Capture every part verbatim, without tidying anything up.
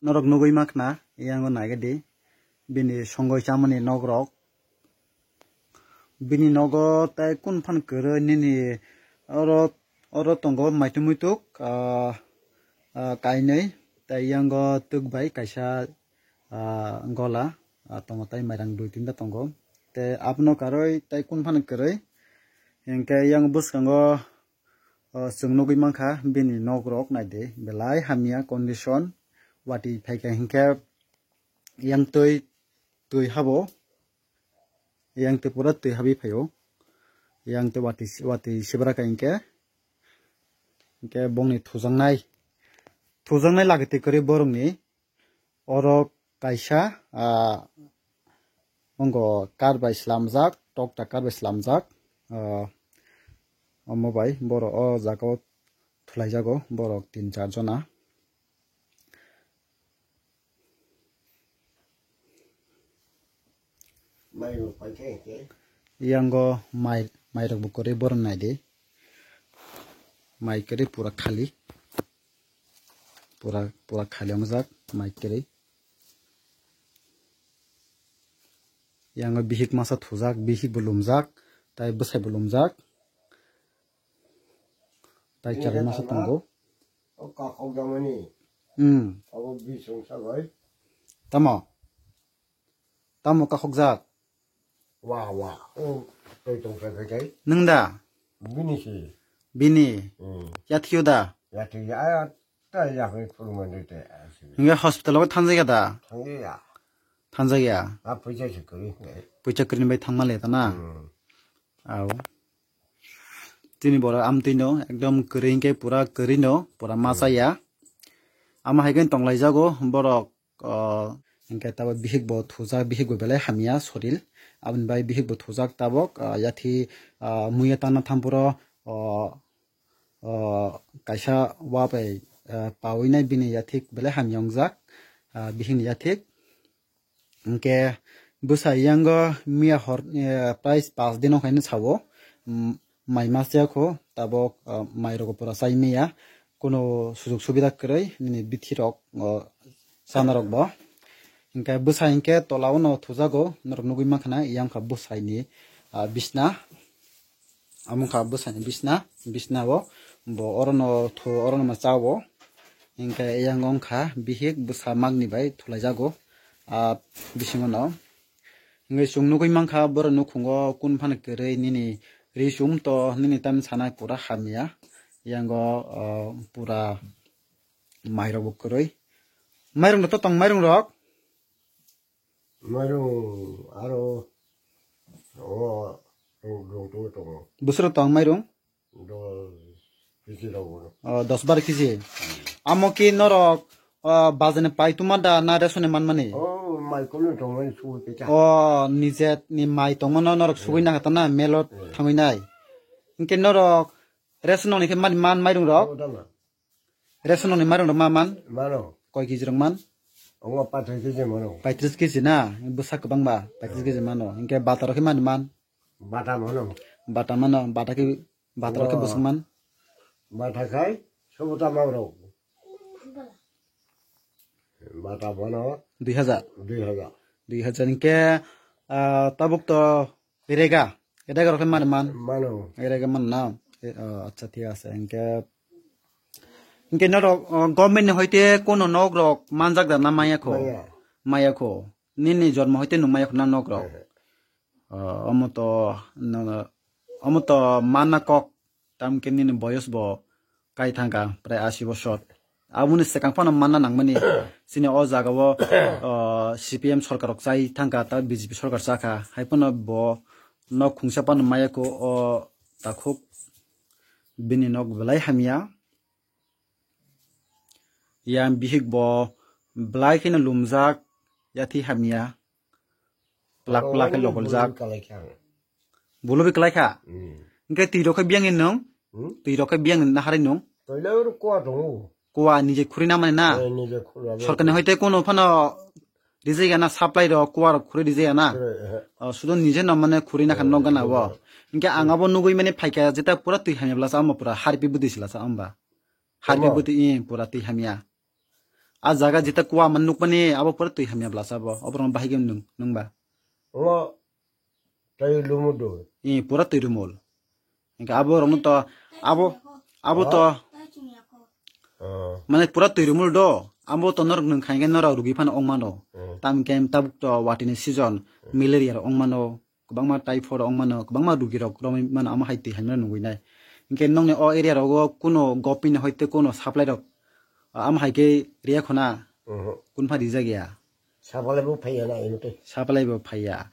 Norok nugwi mankha, yango naigadi. Bini songwi chamani nogrok. Bini nogo tei kun phan kwrwi nini oro, oro tongo maituk muituk, ah, ah, kainwi. Tei yango twk bai kaisa, ah, gola, ah, tongo tei mairang dui tinta tongo. Tei abono karwi tei kun phan kwrwi. Hinkhe yang bwskango, ah, chwng nugwi mankha bini nogrok naidi belai hamya condition. Watwi phaikha hinkhe yang twi, twi habo. Yang twi pura twi habwi phaio. Yang twi watwi, watwi sibra ka hinkhe. Hinkhe bongni thujaknai, thujaknai lagitwi kwrwi borokni. Oro kaisa, ah, ongo kar bai slamjak, tokta kar bai slamjak. Ah, omo bai borok o jaga o thulaijago borok tin char jona. Mairok paikha hinkhe? Yango mai, mairok bo kwrwi borok naidi. Mai kwrwi pura khali. Pura, pura khali wngjak mai kwrwi. Yango bihik masa thujak, bihik bo lumjak, tai bwsai bo lumjak. Tai chwrai masa tongo. O kakhok jamani. Hmm. Abo bisong sabai. Tamo? Tamo kakhokjak? Wa, wa. O, tei tong sai kai. Nwng da? Bini si. Bini? Hmm. Yathio da? Yathio ya, ya, ta ya hoi phuru mande te, asi. Hinkhe hospital o thangjak ya da? Thangjak ya. Thangjak ya? A, puisa se kwrwi. Puisa kwrwini bai thangma le ta na? Hmm. Au. Tini borok amtwino ekdom kwrwi hinkhe pura kwrwino, pura machaya. Amo hai khe tonglaijago borok, ah, hinkhe tabok bihik bo thujak, bihik bo belai hamya sorir. Aboni bai bihik bo thujak tabok, ah, yathi, ah, muiya tanna thampuro, ah, ah, kaisa wa bai, ah, pawi nai bini yathik belai hamya wngjak, ah, bihikni yathik. Hinkhe bwsa yango miya hor, eh, prai pas dino khaino sao, mm, mai mas ya kho, tabok, ah, mai rok pura chai miya, kuno sujok subida kwrwi nini bithi rok, oh, sana rok bo. Hinkhe bwsa hinkhe tola o no thujago, norok nugwi mankha na, yang kha bwsai ni, ah, bisna. Amo wngkha bwsani bisna, bisna o bo orono thu, orono ma cha o. Hinkhe yang wngkha bihik bwsa magni bai thulaijago, ah, bisingo no. Hinkhe chwng nugwi mankha borok nukhungo kun phano kwrwi nini ri chum to nini tam sana pura hamya. Yang o, ah, pura mairok bo kwrwi. Mairung rok to tong mairung rok? Mairung aro tongo, rong, rong tongo, tongo. Bwswk tong mairung? Dos kg rok bono. Oh, dos bar kg. Amo ki norok, oh, bazani pai tuma da na resoni manmani? Oh, mai kono tongmani sugui pita. Oh, nije ni mai tongmano norok sugui na kata na melo thangwi nai. Hinkhe norok resononi khe mani man mairung rok? Oh, tama. Resononi mairung rok ma man? Mano. Koi kg rok man? Ongo paitris kg mano. Paitris kg na? Bwsa kwbang ba? Paitris kg mano. Hinkhe bata rok khe mani man? Bata mano. Bata mano, bata khe, bata rok khe bwswk man? Bata khai, sobo tama rok. Bata mano. Dui hajar? Dui hajar. Dui hajar hinkhe, ah, tabuk to Rega, rega rok khe mani man? Mano. Rega man na? E, oh, acha, thik ase. Hinkhe, hinkhe norok, oh, government ni hoite kono nok rok manjak da na maya kho? Maya. Maya kho. Nini jormo hoite nwng maya kho na nok rok? Ehe. Oh, omo to, no, omo to manna kok. Tamkhe nini boyos bo kai thangkha prai asi bosor. Aboni swkang phano manna nangmani. Chini o jaga o, o, C P M sorkar rok chai thangkha, ta B J P sorkar chakha. Hai phano bo nok khungsa phano maya kho o takhuk bini nok belai hamya. Yang bihik bo belai kheno lumjak, yathi hamya. Plak plak khe logoljak. Bulubi kwlai kha. Hmm. Hinkhe twi rok khe biyang ni nwng? Hmm? Twi rok khe biyang ni naharwi nwng? Toila oro kuwa tongo. Kuwa nije khuri na mani na? Eh, nije khuri na mani. Sorkar ni hoite kono phano rijai ya na supply rok kuwa rok khuri rijai ya na? Khuri, eh. Oh, sudo nije no mane khuri na kha nok gana bo. Hinkhe ang abo nugui mani phaikha jeta pura twi hamya bwlasa amo pura harpi bwdwi silasa amba. Harbi Omo. Bwtwi, eh, pura twi hamya. A jaga jeta kuwa man nukmani, abo pura twi hamya blasa bo. Oborok bahai khe nwng, nwngba. Omo, tei lumu do. Eh, pura twi rumul. Hingke abo rokno to, abo, abo to, Oh. Mane pura twi rumul do. Abo to norok nwng khainge norok rugi phano ong mano. Oh. Tamkhe tabuk to watini season, malaria rok ong mano. Kwbangma typhoid ong mano, kwbangma rugi rok romwi mano, amo hai twi hamya nugwi nai. Hinkhe nokni o area rogo kuno government ni hoite kuno supply rok, amo hai khe riya khuna, Oho. Kunpha rijak ya. Supply bo phaiya na ino tei. Supply bo phaiya.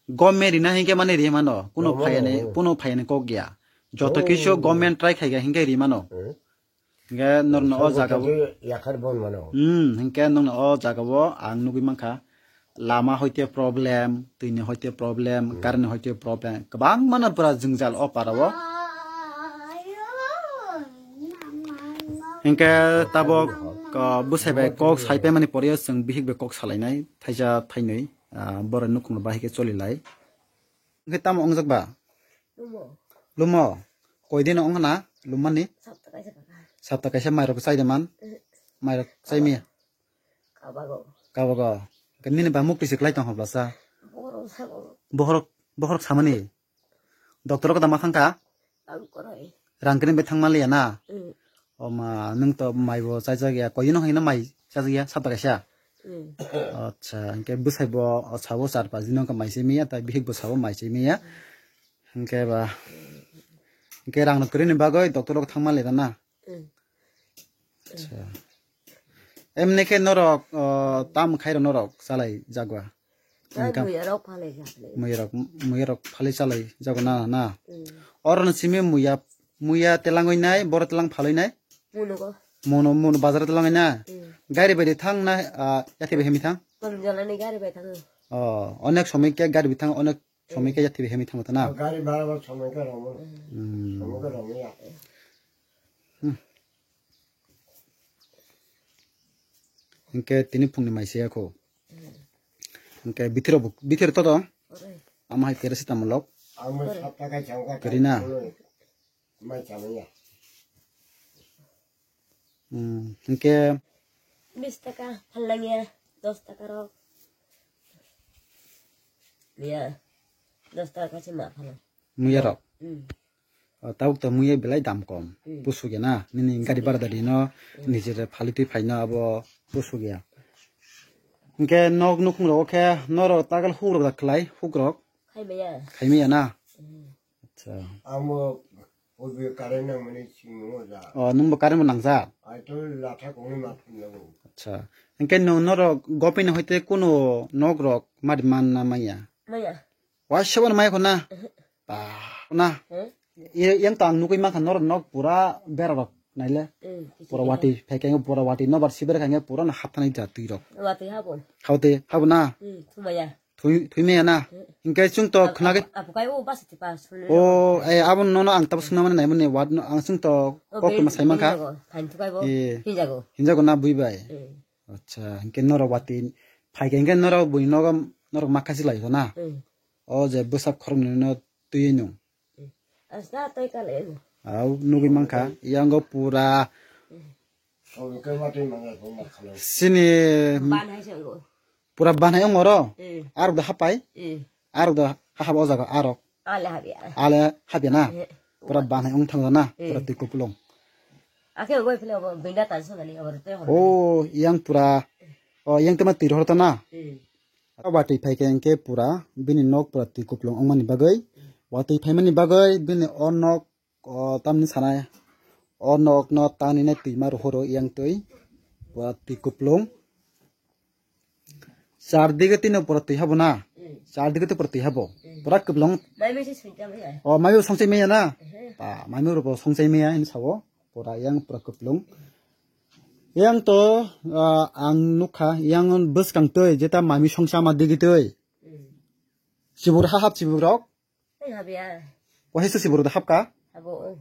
Government rina hinkhe mane riya mano, kuno Rw mano, phaiya ni, oh. Kuno phaiya ni kok ya. Joto Oh. Kisu government try khai ga hinkhe ri mano. Eh. Hinkhe norno o jaga bo. Yakhar bon mano. Hmm, hinkhe norno o jaga bo ang nugwi mankha. Lama hoite problem, twini hoite problem, Hmm. Current hoite problem. Kwbang mano pura jwngjal o para o. Hinkhe tabok, uh, bwsai bai kok sai paimani pore o chwng bihik bai kok salainai, thaisa thainwi, uh, borok nukhung rok bahai khe choli lai. Hinkhe tamo wngjak ba? Lumo. Lumo? Koi din wng khna lummani? Sapta kaisa kaka. Sapta kaisa mairok chai de man? Eh. Mairok chai miya? Kabago. Kabago. Hinkhe nini ba mukti se klai tong hobla sa? Borok sabo. Bohrok, bohrok samani? Doctor ko tama thangkha? Ang korai. Rang kene bai thangma liya na? Mm. O ma, nwng to mai bo chajak ya, koi no hai no mai chajak ya, sab kaisa. Mm. Acha, hinkhe bwsai bo, o sabo char pas din wngkha mai se miya, tai bihik bo sabo mai se miya. Hinkhe ba, hinkhe rang no kwrwi ni bagwi doctor rok thangma liya na? Mm. Acha. Emni khe norok, o, tam khai rok norok chalai jagwa? Tei Income. Muya rok phalai jak le. Muya rok, muya rok phalai chalai jago na, na? Mm. Oro no simi muya, muya telangwi nai, boro telang phalwi nai? Munugo. Mono, mono bazar telangwi na? Mm. Gari bai de thang na, ah, yathai bai hemi thang? Tong jalani gari bai thango. Oh, onek somoi khe gari bai thang, onek somoi khe yathai bai hemi thang ta na? Gari bara ba somoi khe romo. Mm. Somoi khe romo ya. Hmm. Hinkhe tini phungni mai se ya kho. Hinkhe bithiro bo, bithiro to dong. Ore. Ama hai paracetamol lok. Ang mo sapta kai chang ka Kari na. Mai chang ya. Hmm, hinkhe Bis taka phalnang ya, dos taka rok. Ya, dos taka se ma phalang. Muya rok. Hmm. O, tabuk to muya belai dam kom. Hmm. Pusuk ya na, nini gari bara dari no, Hmm. Nijere phalitwi phaino abo pusuk ya. Hinkhe nok nukhung rogo khe norok tagal huk rok da khlai, huk rok? Khai maya. Khai maya na? Hmm. Acha. Amo obe current nang mani sing mo ja. O, nwng bo current bo nang ja? Ai to latha kong ma thum na bo. Acha. Hinkhe no, norok gopini hoite kuno nok rok mari man na maya? Maya. Wa sebo na maya khona? Mhm. Ba, na. Hmm? Yang tang nugui mankha norok nok pura bera rok naile. Hmm, kiching Pura kiching. Wati, phai khe pura wati, nobar sibere khe pura na hapthani ja twi rok. Wati habo. Habo na? Hmm, thumaya. Thui, thui maya na? Hmm. Hinkhe chwng to Ab-, khna khe ab-, abukai o bas tipa sunu. O, eh, abo nono ang tabuk sungna mani nai mani wat no ang chwng to O, kok to ben-, ma sai mankha. Thinjago, thain thukai bo. Eh. Thinjago. Hinjago na bui bai. Hmm. Acha, hinkhe norok wati phai khe hinkhe norok bui nogo norok makha si lai na? Hmm. O je bwsak khorok ni no twi nung. Asta toi kale. Au nugui mankha, yango pura Sini Ban hai se ngo. Pura ban hai ongoro. Eh. Arok da hapai. Eh. Arok da hahap o jaga arok. Ale habya. Ale habya na. Eh. Pura ban hai ong thang na. Eh. Pura twi kupulung. Akhe ongoi phile obo binda tan so nani obo te hor. O yang pura. O yang tema twi rohor ta na. Eh. Watwi phai khe hinkhe pura bini nok pura twi kupulung wngmani bagwi, watwi phaimani bagwi bini o nok, o, tamni sanai, o nokno tanina twima rohoro yang twi, pura twi kupulung. Char dige tino pura twi habo na? Mm. Char dige to pura twi habo. Mm. Pura kupulung. Mai mai se sungcha mai ai. O, mai bo songchai maya na? Ehe. Ba, mai bo songchai maya hin sao. Pura yang pura kupulung. Yang to, ah, ang nukha, yang bwskang twi, jeta mami songsa ma digi twi. Hmm. Chibur ha hap chibur rok. Tei habya. Wahai su chibur da hapka? Habo, oh.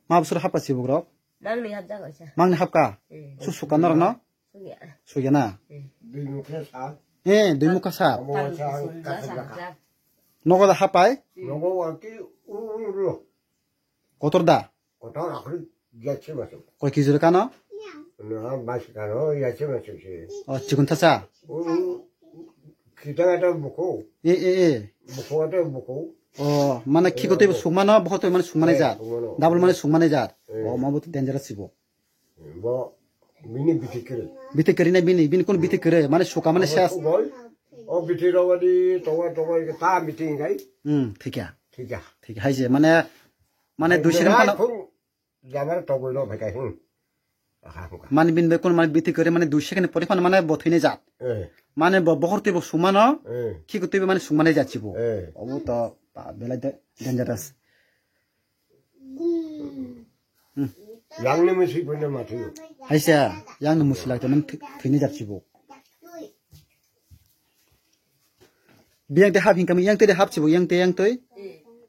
Ma bwsur hapka chibur rok? Mangni hapjak oisa. Mangni hapka? Hmm. Su suka norok no? Sugya. Sugya na? Hmm. Dui mukha sa. Eh, dui mukha sa. Omo Tam waisa ang sugya kasa sa jaka. Hapjak. Nogo da hapai? Hmm. Nogo waki uru uru. Kotor da? Kotor akhri. Yachi masuk. Koi kg rwkha no? No, bais kano, yachi masuk si. O, chikun thasa? Um, kita ada buku. E, e, e. Buku ada buku. O, mane khiko tei sukmano, boho tei mane sukmani Eh, jat. Sukmano. Double mane sukmani jat. Eh. O, ma bo dangerous sibo. Bo, bini biti kiri. Biti kiri na bini, bini kun biti kiri, mane suka mane ses. Bol, o biti rawadi, towa, towa, ta meeting gai. Hmm, thik ya. Thik ya. Thik hai je, mane, mane dui second phano. Jamar togwi no phai kai, hmm. Aha, hukha. Mane bini bai kun mane biti kiri mane dui second pore phano mane bo thwini jat. Eh. Mane bo bohor tei bo sumano, Eh. Khiko tei bo mane sumane jat sibo. Eh. Obo to ba belai de dangerous. Hmm. Yang ni musi pun ma thu. Haisa, yang ni musi lai to nang thwi-, thwini jat sibo. Biyang te hap hingkami, yang te hap sibo, yang te, yang te.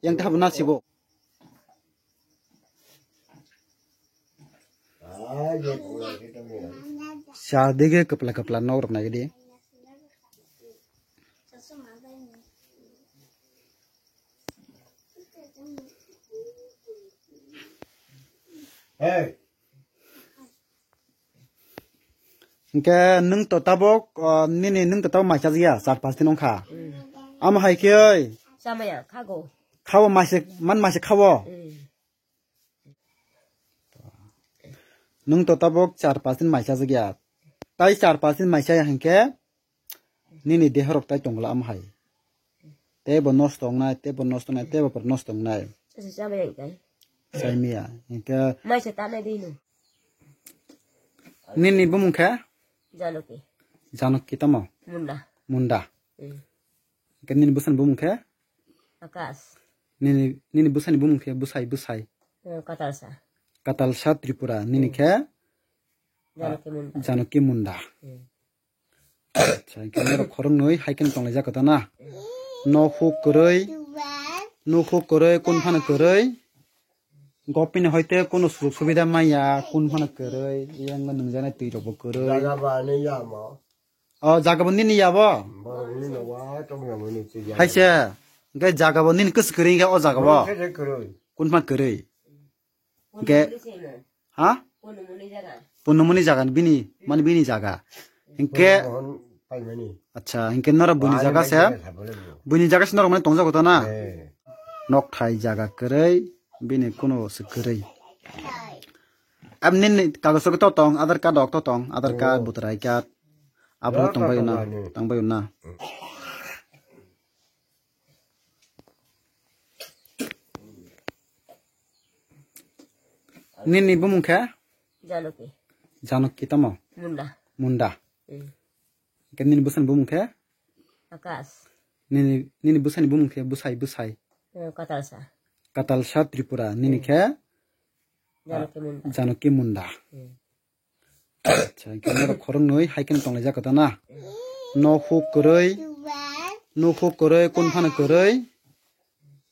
Yang te hap na sibo. Sa dege kapla kapla nok rok nai di. Hey. Hingke nwng to tabok, o, nini nwng to tabok mai chajak ya, char pas din wngkha. Amo hai khe oi. Chamaya, khago. Khao maise, man maise khao. Nwng to tabok char pas din mai chajak ya. Tai char pas din mai chaya hingke nini deho rok tai tongla amo hai. Tebo nosto wngnai, tebo nosto wngnai, tebo por nosto wngnai. Asa chamaya hingke. Saimiya, hingke. Maise tanai dino. Nini bumung khe? Janoki. Janoki tamo? Munda. Munda. Hmm. Hingke nini bwsani bumung khe? Akash. Nini, nini bwsani bumung khe bwsai, bwsai. Hmm, Katalsa. Katalsa Tripura. Nini Hmm. khe? Janoki Munda. Janoki Munda. Hmm. Acha, hingke norok khoroknwi hai kheno tonglaijak kota na? Nok huk kwrwi, nok huk kwrwi, kun phano kwrwi. Gopini hoite kono sujog subida maya, kun phano kwrwi, yang nungjaknai twi rokbo kwrwi. Jaga ba ani yamo. O jaga bo nini yabo? Borok nini wa tong yamo ni twi jaga. Haise, hingke jaga bo nini kwswk kwrwi hingke o jaga bo? Borok khe khe kwrwi. Kun phano kwrwi. Hingke, ha? Punumuni jaga bini, mani bini jaga. Hingke, Mohon paimani. Acha, hingke norok buini Wani jaga se, paimani sabole bo. Buini jaga se norok mani tongjago to na? Eh. Nok thai jaga kwrwi, bini kuno se kwrwi. Am nini kagos rok to tong, Aadhaar card rok to tong, Aadhaar card, Oh. Voter I D card, abo Joto tongbai na, tongmani. Tongbai na. Nini bumung khe? Janoki. Janoki tamo? Munda. Munda. Hmm. Ke nini bwsani bumung khe? Akash. Nini, nini bwsani bumung khe bwsai, bwsai? Hmm, Katalsa. Katalsa Tripura. Nini Hmm. khe? Janoki Munda. Janoki Munda. Hmm. Acha, hingke norok khoroknwi hai kheno tonglaijak kota na? Nok huk kwrwi, nok huk kwrwi, kun phano kwrwi.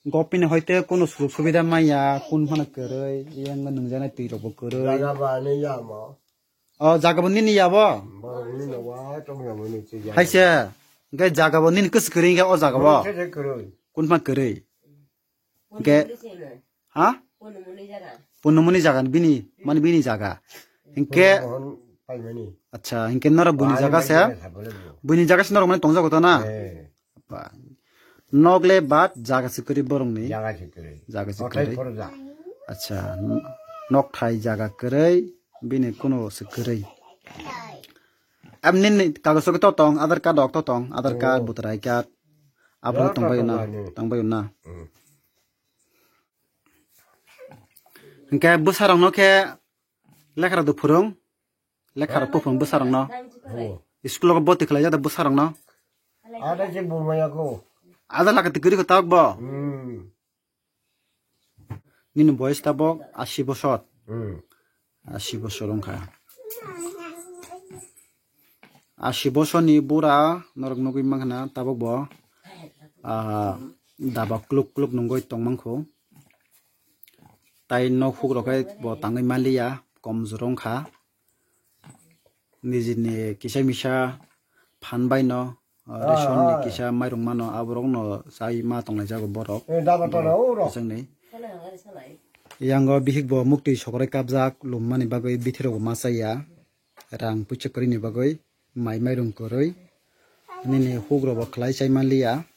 Gopini hoite kono sujog subida maya, kun phano kwrwi, yang nungjaknai twi rokbo kwrwi. Jaga ba ani yamo. O jaga bo nini yabo? Borok nini wa tong yamo ni twi jaga. Haise, hingke jaga bo nini kwswk kwrwi hingke o jaga bo? Borok khe khe kwrwi. Kun phano kwrwi. Hingke, ha? Punumuni jaga bini, mani bini jaga. Hingke, Mohon paimani. Acha, hingke norok buini Wani jaga se, paimani sabole bo. Buini jaga se norok mani tongjago to na? Eh. Ba. Nok le bat jaga se kwrwi borok ni. Jaga se kwrwi. Jaga se Kothai kwrwi. Porja. Acha, n-, nok thai jaga kwrwi, bini kuno se kwrwi. Am nini kagos rok to tong, Aadhaar card rok to tong, Aadhaar card, Oh. Voter I D card. Abo Joto tongbai na, tongbai ni. Tongbai na. Hmm. Hingke bwsarokno khe lekha rok do phwrwng, lekha rok phwrwng bwsarokno. Oh. School o boti khlaijak da bwsarokno. Ada je bumaya ko. Ada laka tikiri ko tabok bo. Hmm. Nini boyes tabok asi bosor. Hmm. Asi bosor wngkha. Asi bosorni bura norok nugwi mankha na tabok bo, ah, daba kluk kluk nungwi tongmankhu. Tai nok hukrok khe bo tangwi manliya, komjor wngkha. Nijini kisa misa phan baino, ah, ration ni ah, kisa mairung mano, aborokno chai ma tonglaijak borok. Eh, daba tona uro. Kwchangni. Yango bihik bo muktwi sokoroi kapjak, lummani bagwi bithirok bo ma chaya. Rang puisa kwrwini bagwi, mai mairung kwrwi. Nini hugrok bo khlai chai manliya.